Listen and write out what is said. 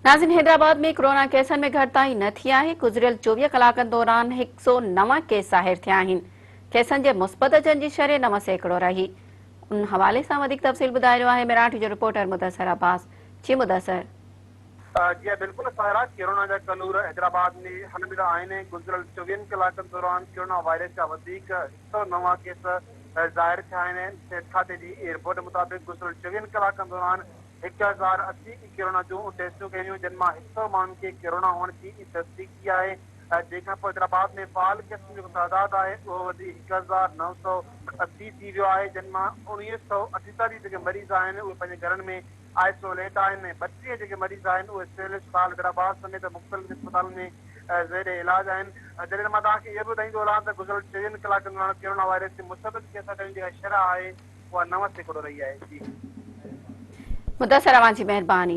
ناظرين حيدرآباد ۾ ڪرونا ڪيسن ۾ گهٽتائي نه ٿي آهي، گذريل 24 ڪلاڪن دوران 109 ڪيس ظاهر ٿيا آهن، ڪيسن جي مثبت اچڻ جي شرح 9% رهي. ان حوالي سان وڌيڪ تفصيل ٻڌائي رهيو آهي ميراٺ جو رپورٽر مدثر عباس. جي مدثر. جي بلڪل سائرا، ڪرونا جا ڪلور حيدرآباد ۾ هلندڙ آهن، گذريل چوويهن ڪلاڪن دوران ڪرونا وائرس جا وڌيڪ 109 ڪيس ظاهر ٿيا آهن، صحت کاتي جي رپورٽ مطابق گذريل چوويهن ڪلاڪن دوران 1080 ڪرونا جون ٽيسٽون ڪيون ويون جن مان هڪ سئو ماڻهن کي ڪرونا هئڻ جي تصديق ٿي آهي جنهن کان پوء حيدرآباد ۾ فعال ڪيسن جو جيڪو تعداد آهي اهو وڌي 1980 ٿي ويو آهي جن مان 1948 جيڪي مريض آهن اهي پنهنجي گهرن ۾ آئسوليٽ آهن ۽ 32 جيڪي مريض آهن اهي سول اسپتال حيدرآباد سميت مختلف اسپتالن ۾ زير علاج آهن جڏهن ته مان توهان کي اهو به ٻڌائيندو هلان ته گذريل چوويهن ڪلاڪن دوران ڪرونا وائرس جي مثبت ڪيس اچڻ جي جيڪا شرح آهي اها 9% رهي آهي. جي. مدثر اوهان جي مهرباني.